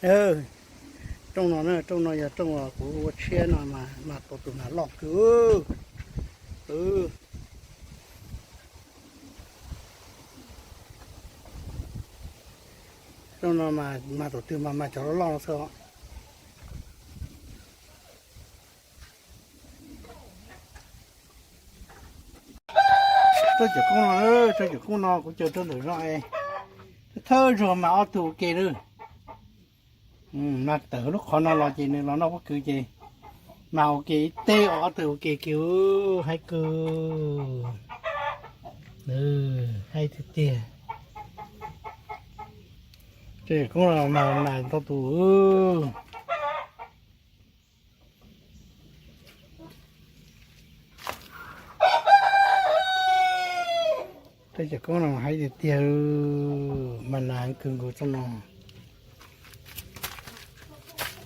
Rooj no na, rooj no yog rooj uas kuv ua tshiab no mas, mas tau tus mas loj kawg. Rooj no mas, mas tus twg mas, mas cov loj loj no xwb os. Rau cov koob no, rau cov koob no kuv caw rau ntawm zos es thawj zaug mas ob tug ua ke lawm. Mas tawm lub qhov no los ces nws los noj pob kws ces mas ua ke ib teg, ob tug ua ke kiag, haib kawg, haib tiag tiag. Rau cov koob no mas, mas ntau tus. Rau cov koob no haib tiag tiag, mas nas kawg nkaus txoj no.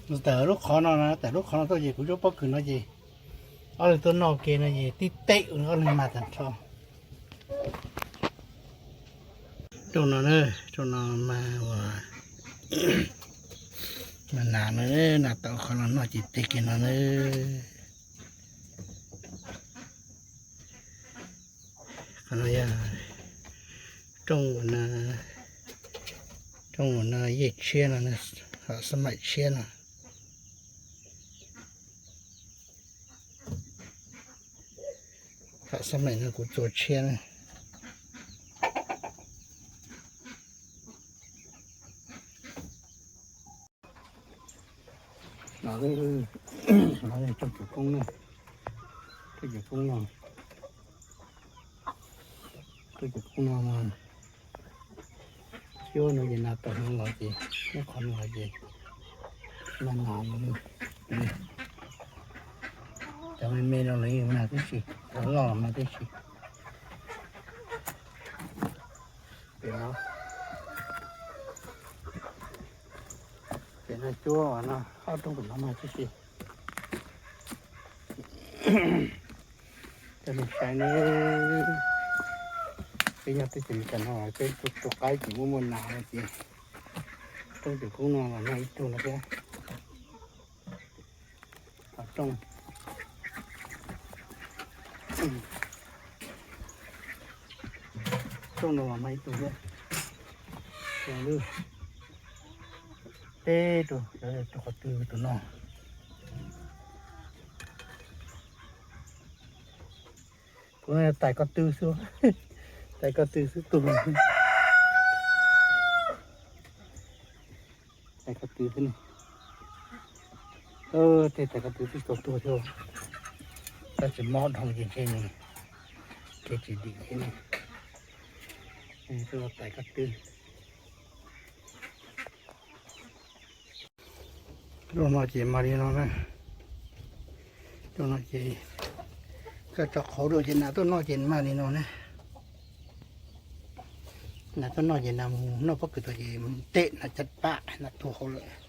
Tawm lub qhov no, tawm lub qhov no tuaj ces kuv lub pob kws no ces ob leeg tuaj noj ua ke no ces tib teg, ob leeg mas tag nrho. Rooj no, rooj no mas ua, mas nas no, nas tawm qhov no noj ces teg kiag no na. Qhov no yog rooj, rooj no yej tshiab no, hom xab maim tshiab no. Hom xab maim no kuv txua tshiab na. No, no yog rooj cov koob na, rooj cov koob no, rooj cov koob no mas cuab no ces nas tawm no los ces, nyob qhov no los ces mas nas no, cov me me no los yeej mas tib si, cov loj los mas tib si. Pem no, pem no cuab no ob rooj pem no mas tib si. Cov nej saib ne, peb nyob teb chaws Meskas no peb rau qaib ces muaj muaj nas no ces rooj cov koob no los noj ib tug no thiab. Rooj, rooj no los noj ib tug thiab. Teb rau, rau qhov twg tus no. Kuv tais ko tw xwb, tais ko tw xwb tug. Tais ko tw xwb ne. Tej tais ko tw twb tsis tau tuag thiab. Tab sis mob dhau ces ntshe nws kev tsis dim thiab ne. Tais ko tw. Rooj no ces mas li no na. Rooj no ces koj tso qhauv dua ces nas tuaj noj ces mas li no na. Nas tuaj noj ces nas mus noj pob kws tod ces mus ntes nas caj pam nas tuag hauv lawm.